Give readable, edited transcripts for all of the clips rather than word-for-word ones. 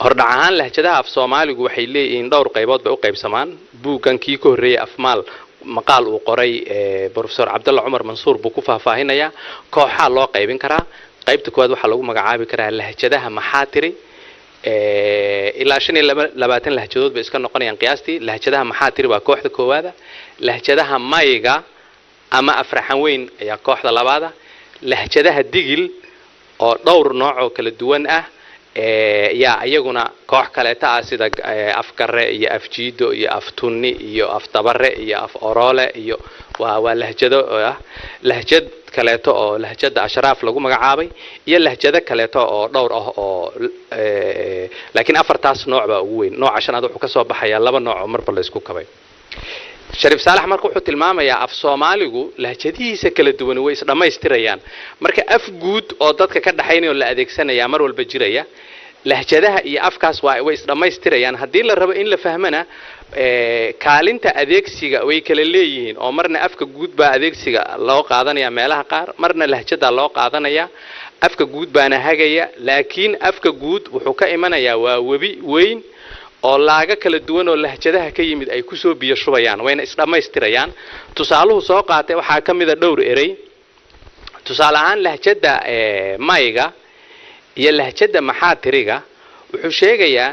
Hordhac ahaan, lahjadaha af Soomaaligu waxay leeyihiin dhowr qaybood bay u qaybsamaan. Buuggan kii ka horreeyey, Afmaal, maqaal uu qoray Professor Cabdalla Cumar Mansuur buu ku faahfaahinayaa. Kooxaa loo qaybin karaa. Qaybta koowaad waxaa lagu magacaabi karaa lahjadaha maxaa tiri. Ilaa 25 lahjadood bay iska noqonayaan qiyaastii. Lahjadaha maxaa tiri waa kooxda koowaada. Lahjadaha Mayga ama Afraxan Weyn ayaa kooxda labaada. Lahjadaha Digil oo dhowr nooc oo kala duwan ah yaa iyaguna koox kaleeta ah, sida Afgare iyo Afjiido iyo Aftunni iyo Afdabare iyo Af Oroole iyo waa lahjado ah. Lahjad kaleeto oo lahjada Ashraaf lagu magacaabay iyo lahjado kaleeto oo dhowr ah oo, laakiin afartaas nooc baa ugu weyn. Nooca shanaad wuxuu ka soo baxayaa laba nooc oo marba la isku kabay. Shariif Saalax marka wuxuu tilmaamayaa af Soomaaligu lahjadihiisa kala duwan way isdhammaystirayaan. Marka af guud oo dadka ka dhaxaynaya oo la adeegsanayaa mar walba jiraya, lahjadaha iyo afkaas way isdhammaystirayaan. Haddii la rabo in la fahmana, kaalinta adeegsiga way kala leeyihiin, oo marna afka guud baa adeegsiga loo qaadanaya meelaha qaar, marna lahjada loo qaadanaya. Afka guud baana hagaya, laakiin afka guud wuxuu ka imanayaa waa webi weyn oo laaga kala duwan oo lahjadaha ka yimid ay kusoo biyo shubayaan, wayna isdhammaystirayaan. Tusaaluhu soo qaatay waxaa ka mid a dhowr erey. Tusaale ahaan, lahjada Mayga iyo lahjada maxaa tiriga, wuxuu sheegayaa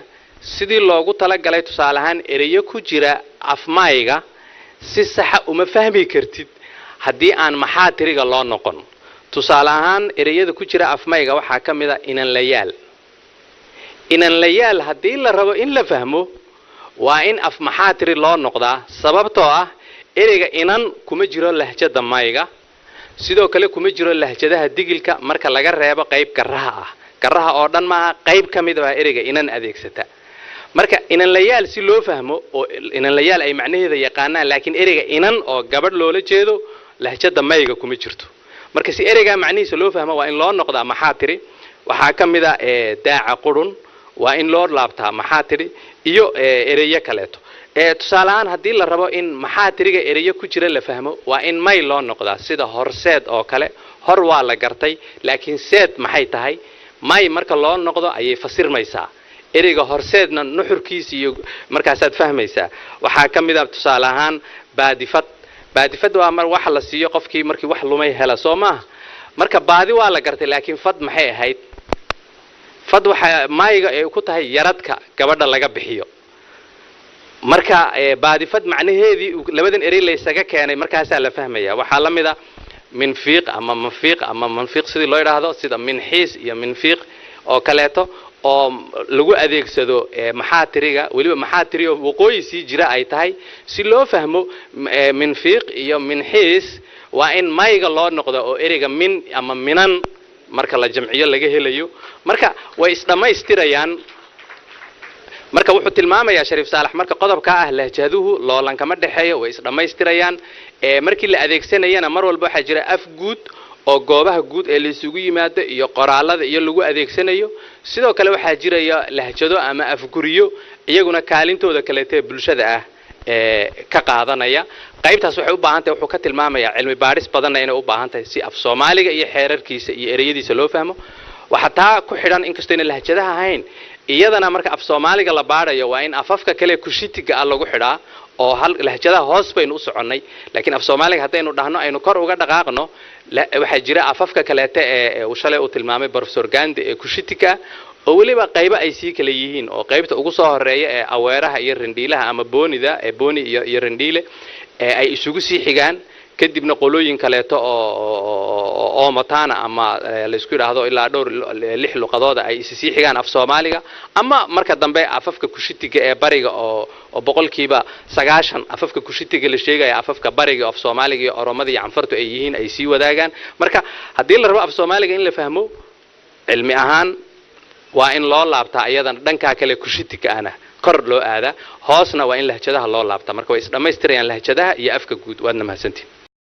sidii loogu talagalay. Tusaale ahaan, ereyo ku jira afmayga si saxa uma fahmi kartid haddii aan maxaa tiriga loo noqon. Tusaale ahaan, ereyada ku jira afmayga waxaa ka mid a inanlayaal. Inanlayaal haddii la rabo in la fahmo, waa in af maxaa tiri loo noqdaa, sababtoo ah ereyga inan kuma jiro lahjada Mayga, sidoo kale kuma jiro lahjadaha Digilka, marka laga reebo qayb Garaha ah. Garaha oo dhan maaha, qayb ka mid baa ereyga inan adeegsata. Marka inanlayaal si loo fahmo oo inanlayaal ay macnaheeda yaqaanaan, laakiin ereyga inan oo gabadh loola jeedo lahjada Mayga kuma jirto. Marka si ereygaa macnihiisa loo fahmo, waa in loo noqdaa maxaa tiri. Waxaa ka mid a daaca qurun, waa in loo laabtaa maxaa tiri iyo ereyo kaleeto. Tusaale ahaan, haddii la rabo in maxaa tiriga ereyo ku jira la fahmo, waa in may loo noqdaa, sida horseed oo kale. Hor waa la gartay, laakiin seed maxay tahay? May marka loo noqdo ayay fasirmaysaa ereyga horseedna nuxurkiisa iyo markaasaad fahmaysaa. Waxaa ka mid a tusaale ahaan baadifad. Baadifad waa mar waxa la siiyo qofkii markii wax lumay hela, soo maaha? Marka baadi waa la gartay, laakiin fad maxay ahayd? Fad waxa maayga ay ku tahay yaradka gabadha laga bixiyo. Marka baadifad macnaheedii labadan erey laysaga keenay markaasaa la fahmaya. Waxaa la mid a minfiiq ama manfiiq ama manfiiq sidii loo yidhaahdo, sida minxiis iyo minfiiq oo kaleeto oo lagu adeegsado maxaa tiriga, weliba maxaa tiri oo waqooyi sii jira ay tahay. Si loo fahmo minfiiq iyo minxiis, waa in mayga loo noqdo oo ereyga min ama minan marka la jamciyo laga helayo. Marka way isdhammaystirayaan. Marka wuxuu tilmaamayaa Shariif Saalax marka qodobka ah, lahjaduhu loolankama dhexeeyo, way isdhammaystirayaan. Markii la adeegsanayana, mar walba waxaa jira af guud oo goobaha guud ee laysugu yimaado iyo qoraalada iyo lagu adeegsanayo. Sidoo kale waxaa jiraya lahjado ama afguriyo iyaguna kaalintooda kaleeta ee bulshada ah ee ka qaadanaya. Qaybtaas waxay u baahan tahay, wuxuu ka tilmaamayaa, cilmi baadhis badanna inay u baahan tahay si af Soomaaliga iyo xeerarkiisa iyo ereyadiisa loo fahmo. Waxaa taa ku xidhan, inkastoo lahjadaha ahayn iyadana, marka af Soomaaliga la baadhayo, waa in afafka kale Kushitiga ah lagu xidhaa oo hal lahjadaha hoos baynu u soconnay. Laakiin af Soomaaliga haddaynu dhahno aynu kor uga dhaqaaqno, waxaa jira afafka kaleete ee uu shalay uu tilmaamay Professor Gandi ee Kushitiga, oo weliba qaybo ay sii kala yihiin, oo qaybta ugu soo horeeya ee Aweeraha iyo Rendhiilaha ama Boonida ee Booni iyo Rendhiile ee ay isugu sii xigaan, kadibna qolooyin kaleeto oo Omatana ama laysku yidhaahdo ilaa dhowr lix luqadooda ay isi sii xigaan af Soomaaliga, ama marka dambe afafka Kushitiga ee bariga oo 90% afafka Kushitiga la sheegaya afafka bariga, af Soomaaliga iyo Oromada iyo Canfartu ay yihiin, ay sii wadaagaan. Marka haddii la rabo af Soomaaliga in la fahmo cilmi ahaan, waa in loo laabtaa iyadana dhankaa kale Kushitiga ahna kor loo aadaa, hoosna waa in lahjadaha loo laabtaa. Marka way isdhammaystirayaan lahjadaha iyo afka guud. Waadna mahadsantihin.